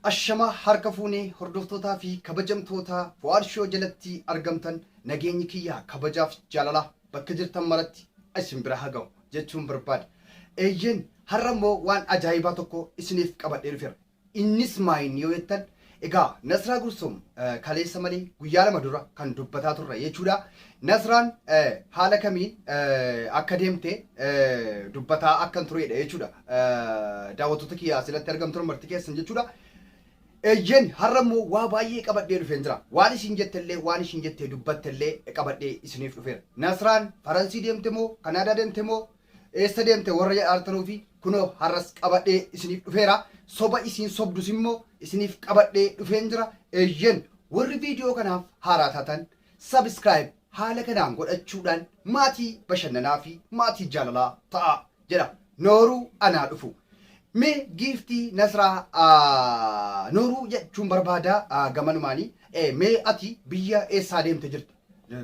Ashamaa harka fuunee hordoftootaa fi kabajamtoota Fu'aad Show jalatti argamtan nageenyi kiyya kabajaaf jaalalaa bakka jirtan maratti isin bira haa ga'u jechuun barbaada. Eeyyeen har'a immoo waan ajaa'ibaa tokko isiniif qabadhee dhufeera. Innis maayinni yoo jettan egaa Nasraa Gursum kaleessa malee guyyaa 2 dura kan dubbataa turre jechuudha. Nasraan haala kamiin akka deemte dubbataa akkan turedha jechuudha. Daawwattoota kiyya asirratti argamtan marti keessan jechuudha. Eeyyeen har'a immoo waa baay'ee qabadhee dhufeen jira. Waan isin jettellee waan isin jettee dubbattellee qabadhee isiniif dhufeera. Nasraan Faransii deemte moo Kanaadaa deemte moo Eessa deemte warra jedhaartanuufi kunoo har'as qabadhee isiniif dhufeera. Soba isiin sobdus immoo isiniif qabadhee dhufeen jira. Eeyyeen warri viidiyoo kanaaf haaraa taatan subscribe haala kanaan godhachuudhaan maatii bashannanaa fi maatii jaalalaa ta'aa jedha. Nooruu anaa dhufu. Mee giiftii Nasraa Nooruu jechuun barbaada gamanumaanii. Mee ati biyya eessaa deemte jirta?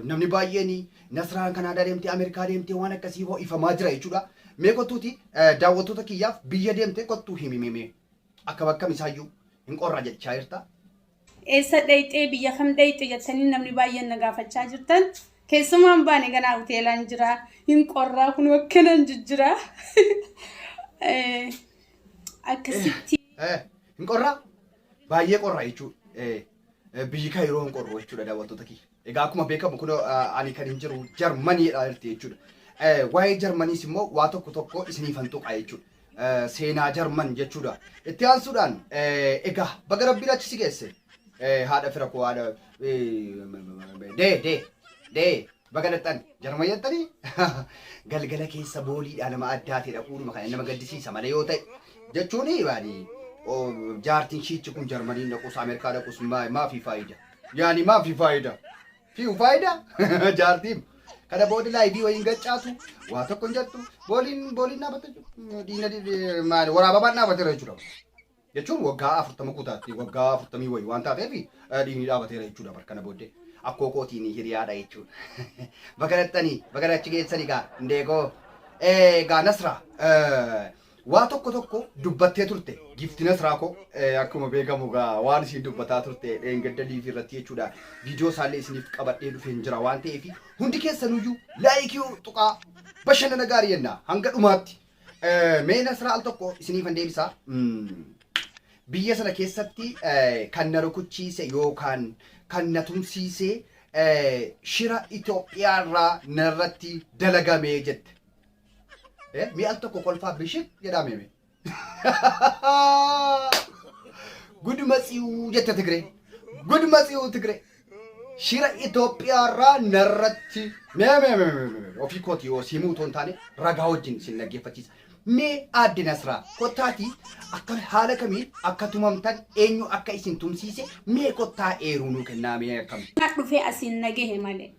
Namni baay'een Nasraan Kanaadaa deemtee Ameerikaa deemtee waan akkasii ho'ifamaa jira jechuudha. Mee kottuuti daawwattoota kiyyaaf biyya deemte kottuu himi mee mee. Akkam akkam isaayyuu hin qorra jechaa jirta. Eessa dhayxee biyya kam dhayxe jettanii namni baay'een na gaafachaa jirtan. Keessumaan baane ganaa hoteelaan jira. Hin qorraa kun akkanan jijjira. Akkasitti. Hin qorraa? Baay'ee qorra jechuudha. Biyyi kan yeroo hin qorru jechuudha daawwattoota kiyya. Egaa akkuma beekamu kun ani kan hin jiru Jarmaniidha jirti jechuudha. Waa'ee Jarmaniis immoo waa tokko tokko isiniifan tuqa jechuudha. Seenaa Jarman jechuudha. Itti aansuudhaan egaa baga rabbiin achi si geesse. Haadha fira koo haadha dee dee dee baga dhaqxan Jarman jettanii galgala keessa booliidhaa nama addaatee dhaquudhuma kana nama gaddisiisa malee yoo ta'e jechuun yaani jaartiin shiichi kun Jarmaniin dhaquus Ameerikaa dhaquus maafi faayida yaani maafi faayida fiu faayida jaartiin kana booda laayivii wayiin gaccaatu waa tokko hin jettu booliin booliin dhaabatte diina maali waraababaan dhaabateera jechuudha. Jechuun waggaa 40 guutaatti waggaa afurtamii wayi waan taateef dhiigni dhaabateera jechuudha bar kana booddee. Akkoo kootiin hiriyaadha jechuudha. Baga dhaxxanii baga achi geessanii gaa indeekoo. Egaa Nasraa waa tokko tokko dubbattee turte gifti Nasraa koo akkuma beekamu gaa waan isiin dubbataa turte dheengadda liivii irratti jechuudha. Viidiyoo isaallee isiniif qabadhee dhufeen jira waan ta'eef hundi keessanuyyuu laayikii tuqaa bashannana gaarii jenna hanga dhumaatti. Mee Nasraa al tokko isiniifan deebisa. Biyya sana keessatti kan na rukuchiise yookaan kan na tumsiise shira Itoophiyaa irraa narratti dalagame jette. Mee al tokko kolfaa bishit jedhaa mee. Guduma tsi'uu jette Tigree. Guduma tsi'uu Tigree. Shira Itoophiyaa irraa narratti mee mee mee mee mee ofii kooti yoo simuu otoo hin taane ragaa wajjin isin dhaggeeffachiisa. Mee aadde Nasraa kottaatii akka haala kamiin akka tumamtan eenyu akka isin tumsiise mee kottaa eeruu nuu kennaa mee akkam. Dhufee asiin na gahe malee.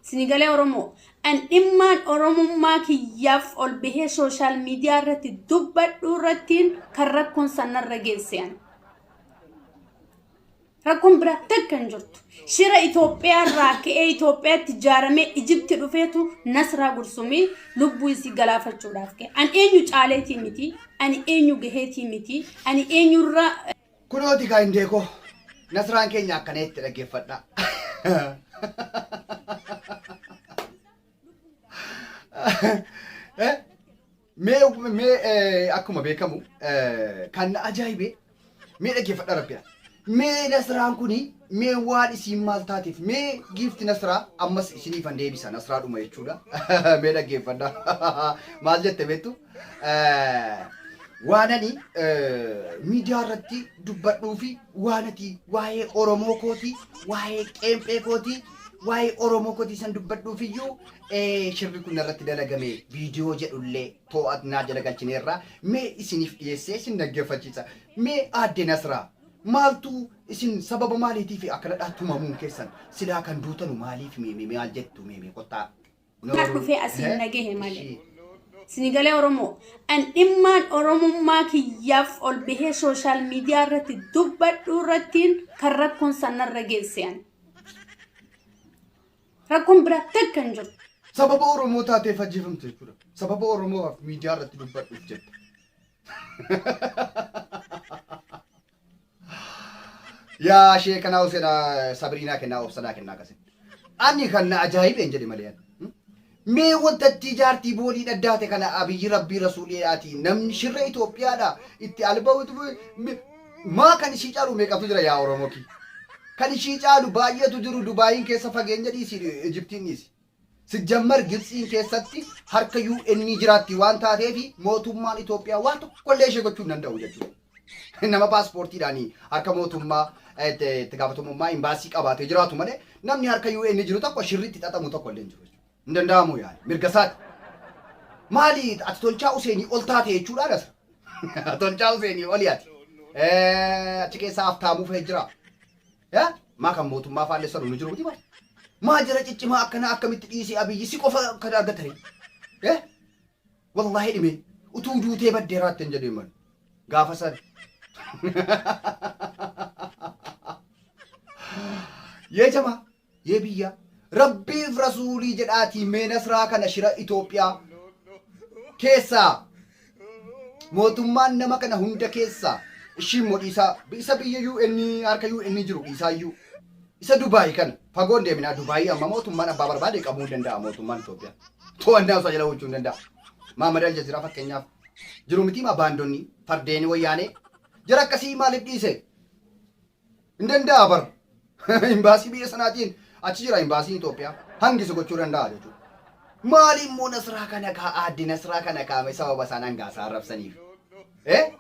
Sinigalee Oromoo an dhimmaan Oromummaa kiyyaaf ol bahee sooshaal miidiyaa irratti dubbadhuu irrattiin kan rakkoon san narra geesse an. Rakkoon biraa takka hin jirtu. Shira Itoophiyaa irraa ka'ee Itoophiyaatti ijaaramee Ijipti dhufeetu Nasraa Gursumii lubbuu isii galaafachuudhaaf ka'e. An eenyu caaleetii miti, ani eenyu gaheetii miti, ani eenyurraa Kunooti kaa indeekoo Nasraan keenya akkana itti dhaggeeffadhaa. Eh? Mee mee akkuma beekamu kan na ajaa'ibe mee dhaggeeffadhaa rabbira. Mee Nasraan kuni mee waan isiin maal taateef mee giifti Nasraa ammas isiniifan deebisa Nasraa dhuma jechuudha. Mee dhaggeeffadhaa maal jette beektu? Waan ani miidiyaa irratti dubbadhuu fi waan ati waa'ee Oromoo kootii waa'ee qeenxee kootii waa'ee Oromoo kootii san dubbadhuuf iyyuu shirri kun irratti dalagame viidiyoo jedhullee to'annaa jala galchineerra mee isiniif dhiyeessee isin dhaggeeffachiisa. Mee aadde Nasraa maaltu isin sababa maaliitiif akkana tumamuun keessan silaa kan duutanu maaliif mee mee maal jettu mee mee kottaa. Kan dhufee asiin na gahe malee. Sinigalee Oromoo an dhimmaan Oromummaa kiyyaaf ol bahee sooshaal miidiyaa irratti dubbadhuu irrattiin kan rakkoon san narra geesse an. Rakkoon biraa takka hin jirtu. Sababa Oromoo taateef ajjeefamte jechuudha. Sababa Oromoof miidiyaa irratti dubbadhuuf jette. Yaa sheekanaa Huseen Sabiriinaa kennaa obsanaa kennaa kasin. Ani kan na ajaa'ibeen jedhe malee ani. Mee wantatti jaartii boolii dhaddaate kana Abiyyi Rabbii Rasuuliidhaati namni shirra Itoophiyaadha itti alba'utu maa kan ishii caalu meeqatu jira yaa Oromoo kiyya. Kan ishii caalu baay'eetu jiru Dubaayiin keessa fageenya dhiisi Ijiptiin dhiisi. Sijjammar Gibtsiin keessatti harka UN jiraatti waan taateefi mootummaan Itoophiyaa waan tokkollee ishee gochuu hin danda'u jechuudha. Nama paaspoortiidhaan harka mootummaa itti gaafatamummaa imbaasii qabaatee jiraatu malee namni harka UN jiru tokko shirri itti xaxamu tokko illee hin jiru jechuudha. Hin danda'amu yaani mirga isaati. Maali ati Tolchaa Useenii ol taate jechuudha Nasra. Tolchaa Useenii oli ati. Achi keessaa haftaamuu fa'ee jira. Maa kan mootummaa faallessan nu jiru miti bar. Maa jara ciccimaa akkanaa akkamitti dhiisee Abiyyi si qofa kan argatare. Wallaahi dhimee utuu duutee baddee raatte hin jedhee man. Gaafa san. Yee jamaa yee biyya rabbiif rasuulii jedhaatii mee Nasraa kana shira Itoophiyaa keessaa mootummaan nama kana hunda keessaa ishii immoo dhiisaa isa biyya UN harka UN jiru dhiisaa iyyuu isa Dubaay kana fagoon deeminaa Dubaay amma mootummaan abbaa barbaade qabuu hin danda'a mootummaan Itoophiyaa to'annaa isaa jala oolchuu hin danda'a. Maamad Aljaziraa fakkeenyaaf jiru miti maa baandonni fardeeni wayyaanee jara akkasii maaliif dhiise? Hin danda'a bar. Imbaasii biyya sanaatiin achi jira imbaasiin Itoophiyaa. Hangisa gochuu danda'a jechuudha. Maali immoo Nasraa kana kaa aadde Nasraa kana kaame sababa isaan hangaasaa arrabsaniif. Eh?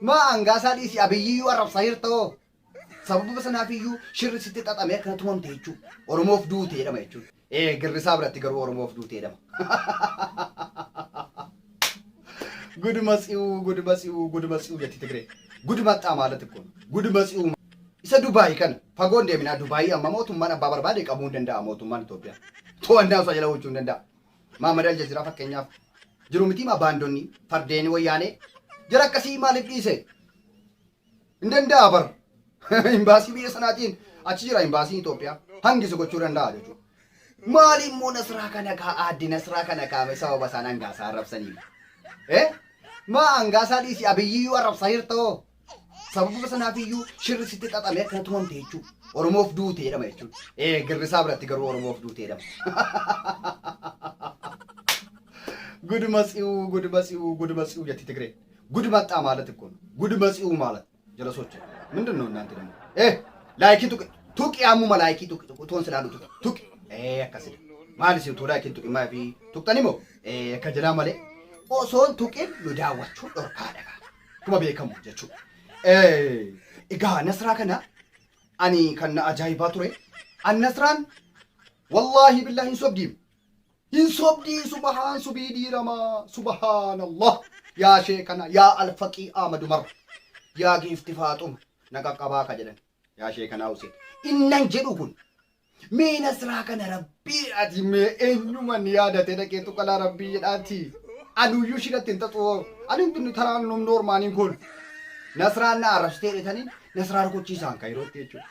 Maa hangaasaa dhiisi Abiyyiyyuu arrabsaa jirtoo? Sababa sanaafiyyuu shirri sitti xaxamee akkana tumamte jechuudha. Oromoof duute jedhama jechuudha. Ee girrisaa biratti garuu Oromoof duute jedhama. Guduma tsi'uu guduma tsi'uu guduma tsi'uu jetti Tigree. Guduma xaa ማለት እኮ ነው። Guduma tsi'uu isa Dubaay kana fagoon deeminaa Dubaay amma mootummaan abbaa barbaade qabuu hin danda'a mootummaan Itoophiyaa. To'annaa isaa jala oolchuu hin danda'a. Maamad Aljaziraa fakkeenyaaf jiru miti maa baandonni fardeeni wayyaanee jara akkasii maaliif dhiise? Hin danda'a bar. Imbaasii biyya sanaatiin achi jira imbaasiin Itoophiyaa. Hangisa gochuu danda'a jechuudha. Maali immoo Nasraa kana kaa aadde Nasraa kana kaame sababa isaan hangaasaa arrabsaniif. Eh? Maa hangaasaa dhiisi Abiyyiyyuu arrabsaa jirtoo? Sababa sanaafiyyuu shirri sitti xaxamee akkana tumamte jechuudha. Oromoof duute jedhama jechuudha. Ee girrisaa biratti garuu Oromoof duute jedhama. Guduma tsi'uu guduma tsi'uu guduma tsi'uu jetti Tigree. ጉድ መጣ ማለት እኮ ነው። ጉድ መጺኡ ማለት ጀለሶች ምንድን ነው እናንተ ደግሞ እ ላይኪ ቱቅ ቱቅ ያሙማ ላይኪ ቱቅ ቱቅ ቶን ስላሉ ቱቅ ቱቅ እ akkasida maal isin utuu laayikiin tuqin maa fi tuqxani moo akka jalaa malee osoon tuqin nu daawwachuun dhorkaadha akkuma beekamu jechuudha. Egaa Nasraa kana ani kan na ajaa'ibaa ture an Nasraan wallaahi billaahi hin sobdiim Hin sobdii subahaan subii diiramaa subahaanallah yaa sheekana yaa alfaqii Ahmad Umar yaa giifti faaxuma na qaqqabaa ka jedhan yaa sheekanaa Huseen innan jedhu kun mee Nasraa kana rabbii ati mee eenyuman yaadate dhaqee tuqalaa rabbii jedhaati anuyyuu shiratti hin xaxuu ani hin taraan noormaaniin kun Nasraan na arrabsitee jedhetanii Nasraa rukuchiisaan kan yerootti jechuudha.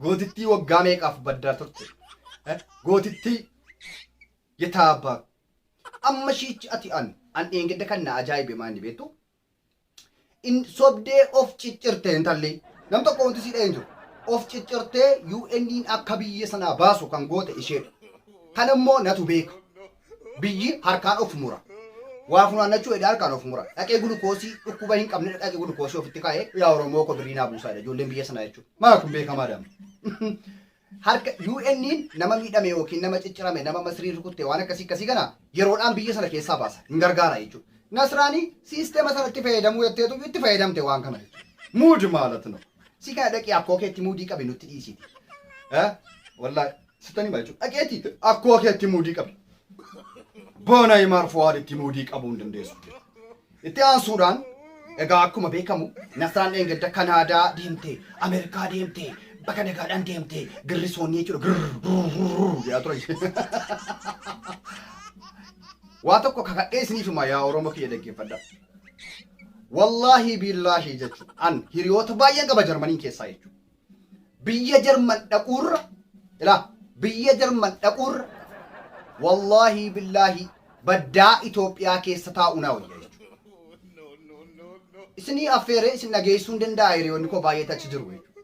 Gootittii waggaa meeqaaf baddaa turte. Gootittii yetaabba. Amma shiichi ati an an dheengadda kan na ajaa'ibe maanni beektu. In sobdee of ciccirte intalli. Nam tokko wanti sii dha'een jiru. Of ciccirtee UN'n akka biyya sanaa baasu kan goote isheedha. Kan immoo natu beeka. Biyyi harkaan of mura. Waa funaannachuu jedhee harkaan of mura. Dhaqee gulukoosii dhukkuba hin qabne dhaqee gulukoosii ofitti kaa'ee yaa Oromoo koo birrii naa buusaa jedha ijoolleen biyya sanaa jechuudha. Maa kun beekamaadha. Harka UN'n nama miidhame yookiin nama ciccirame nama Masrii rukutte waan akkasii akkasii kana yeroodhaan biyya sana keessaa baasa. Hin gargaara jechuudha. Nasraanii siisteema sanatti fayyadamuu jetteetu itti fayyadamte waan kana jechuudha. Muudi maalat no. Si kana dhaqii akkoo keetti muudii qabi nutti dhiisiiti. Eh? Wallaahi. Sittan hima jechuudha. Dhaqeeti akkoo keetti muudii qabi. Boona Himaar Fuwaaditti muudii qabuu hin dandeessu. Itti aansuudhaan egaa akkuma beekamu Nasraan dheengadda Kanaadaa deemte, Ameerikaa deemte, bakka nagaadhaan deemte, girrisoonni jechuudha girr jedhaa turan. Waa tokko kakadhee isiniif hima yaa Oromoo kiyya dhaggeeffadhaa. Wallaahi billaahi jechuudha. An hiriyoota baay'een qaba Jarmaniin keessaa jechuudha. Biyya Jarman dhaquurra ilaa biyya Jarman dhaquurra wallaahi billaahi baddaa Itoophiyaa keessa taa'uu naa wayya jechuudha. Isinii affeeree isin dhageessuu hin danda'a hiriyoonni koo baay'eetu achi jiru jechuudha.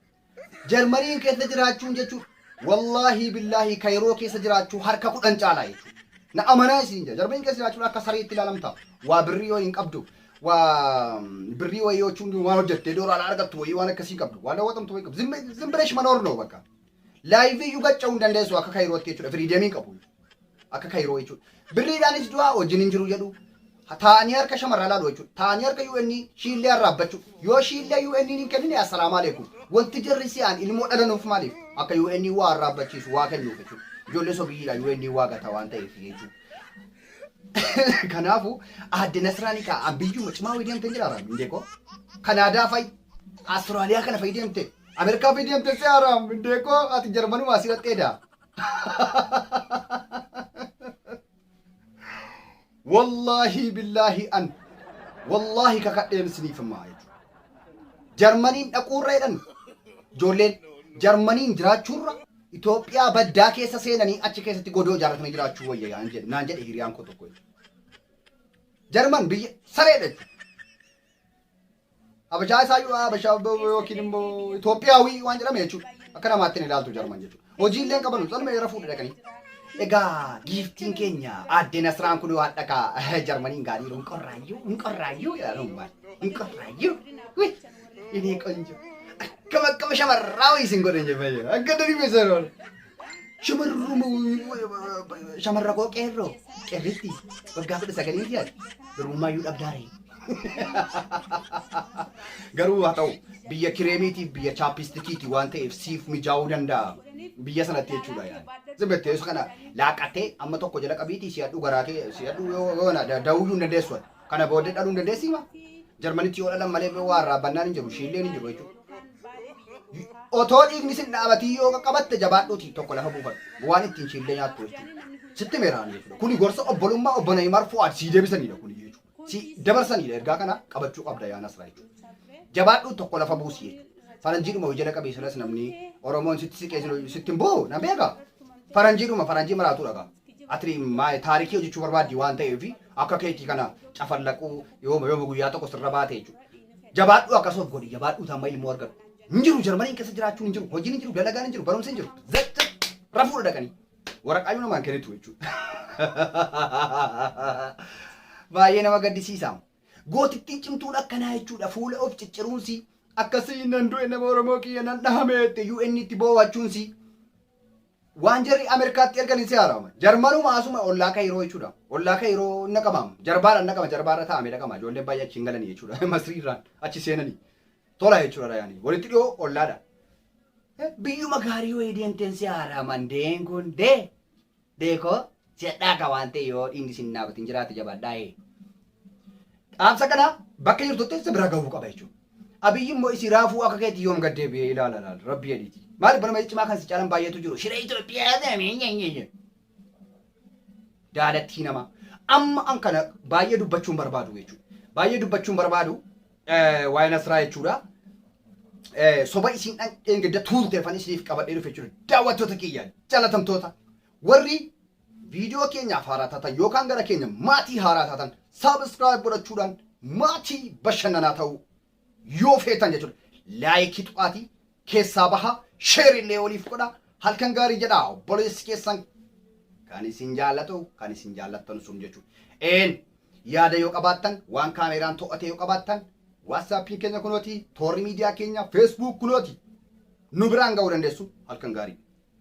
Jarmaniin keessa jiraachuun jechuudha. Wallaahi billaahi Kayiroo keessa jiraachuu harka 10 caalaa jechuudha. Na amanaa isin jira. Jarmaniin keessa jiraachuun akka sareetti ilaalamta. Waa birrii yoo hin qabdu. Waa birrii wayii jechuun waan hojjettee doolaara argattu wayii waan akkasii qabdu. Waan daawwatamtu wayii qabdu. Zimbiresh manoor noo bakka. Laayivii iyyuu gacca'uu hin dandeessu akka Kayirootti jechuudha. Firiideemii qabu. Akka Kayiroo jechuudha. Birriidhaanis du'aa wajjin hin jiru jedhu. Taa'anii harka shamarraa laalu jechuudha. Taa'anii harka UN shiillee arraabbachuu. Yoo shiillee UN hin kennine assalaamu alaikum. Wanti jarri si'aan ilmoo dhalanuuf maaliif? Akka UN waa arraabbachiisu waa kennuuf jechuudha. Ijoollee sobiyyiidha UN waa gata waan ta'eef jechuudha. Kanaafuu aadde Nasraanii kaa biyyuma cimaa wayii deemtee jira raam indeekoo. Kanaadaa fa'i Austraaliyaa kana fa'i deemte Ameerikaa fa'i deemte si haaraam indeekoo ati Jarmanumaa si dhaqxeeda. Wallaahi billaahi an wallaahi kakadheen isiniif himaa jechuudha. Jarmaniin dhaquurra jedhan ijoolleen Jarmaniin jiraachuurra Itoophiyaa baddaa keessa seenanii achi keessatti godoo ijaarratanii jiraachuu wayya yaan jedhe naan jedhe hiriyaan koo tokko jechuudha. Jarman biyya sareedha jechuudha. Habashaa isaayyuu Habashaa yookiin immoo Itoophiyaawii waan jedhame jechuudha. Akka namaatti hin ilaaltu Jarman jechuudha. Hojii illee hin qabanu calma irra fuudhe dhaqanii. Egaa giiftiin keenya aadde Nasraan kun waan dhakaa Jarmaniin gaariiru hin qorraayyuu hin qorraayyuu jedhan maal hin qorraayyuu. Wii inni qonjo akkam akkam shamarraa wayii isin godhan jeffee akka durii beesan. Shamarruma shamarra koo qeerroo qeerritti waggaa 19 ati durbummaa iyyuu dhabdaaree. Garuu haa ta'u biyya kireemiitiif biyya chaappistikiiti waan ta'eef siif mijaa'uu danda'a biyya sanatti jechuudha yaani. Zimbettee isa kana laaqattee amma tokko jala qabiitii si'adhu garaa kee si'adhu yoo na da'uyyuu hin dandeessu ati. Kana booddee dhaluu hin dandeessii ma? Jarmanitti yoo dhalan malee waa irraa bannaan hin jiru shiilleen hin jiru jechuudha. Otoo dhiigni sin dhaabatii yoo qaqqabatte jabaadhuuti tokko lafa buufadhu. Waan ittiin shiillee nyaattu jechuudha. Sitti meeraan jechuudha. Kuni gorsa obbolummaa obbo Neymar Fu'aad sii deebisanidha kuni jechuudha. Si dabarsanidha ergaa kana qabachuu qabda yaa Nasraa jechuudha. Jabaadhuu tokko lafa buusi jechuudha. Faranjiidhuma hojii jala qabii silas namni Oromoon sitti siqee sitti hin bu'u nan beeka. Faranjiidhuma faranjii maraatuudha gaa. Ati taarikii hojjechuu barbaaddi waan ta'eef akka keetii kana cafallaquu yooma yooma guyyaa tokko sirra baate jechuudha. Jabaadhuu akkas of godhi jabaadhuu tamma ilmoo argadhu. Hin jiru Jarmaniin keessa jiraachuun hin jiru hojiin hin jiru dalagaan hin jiru barumsi hin jiru. Zacha rafuudha dhaqanii. Waraqaayyuu namaan kennitu jechuudha. Baay'ee nama gaddisiisa. Gootittiin cimtuun akkanaa jechuudha. Fuula of cicciruunsi akkasii nan du'e nama Oromoo kiyya nan dhahame jette UN itti boo'achuunsi. Waan jarri Ameerikaatti ergan hin siyaarama. Jarmanuma asuma ollaa Kayiroo jechuudha. Ollaa Kayiroo naqamaam. Jarbaadhaan naqama. Jarbaarra taa'amee dhaqama. Ijoolleen baay'ee achi hin galanii jechuudha. Masriirraan achi seenanii. Tola jechuudha yaani. Walitti dhiyoo ollaadha. Biyyuma gaarii wayii deemteen si haaraman deen kun dee deekoo si hadhaaka waan ta'e yoo dhiigni sin dhaabatin jiraate jabaadhaa ee. Dhaamsa kana bakka jirtutti si bira gahuu qaba jechuudha. Abiyyi immoo isii raafuu akka keetii yoom gad deebi'ee ilaala laala rabbi jedhiiti. Maaliif banama cimaa kan si caalan baay'eetu jiru. Shira Itoophiyaa daalattii namaa. Amma an kana baay'ee dubbachuun barbaadu jechuudha. Baay'ee dubbachuun barbaadu waa'ee Nasraa jechuudha. Soba isiin dheengadda tuulteefan isiniif qabadhee dhufe jechuudha. Daawwattoota kiyya jalatamtoota warri viidiyoo keenyaaf haaraa taatan yookaan gara keenya maatii haaraa taatan subscribe godhachuudhaan maatii bashannanaa ta'uu yoo feetan jechuudha. Laayikii tuqaatii keessaa baha sheer illee waliif godha halkan gaarii jedha obboleessi keessan kan isin jaallatu kan isin jaallattan sun jechuudha. Een yaada yoo qabaattan waan kaameeraan to'ate yoo qabaattan waatsaappiin keenya kunooti toorri miidiyaa keenya feesbuuk kunooti nu biraan ga'uu dandeessu halkan gaarii.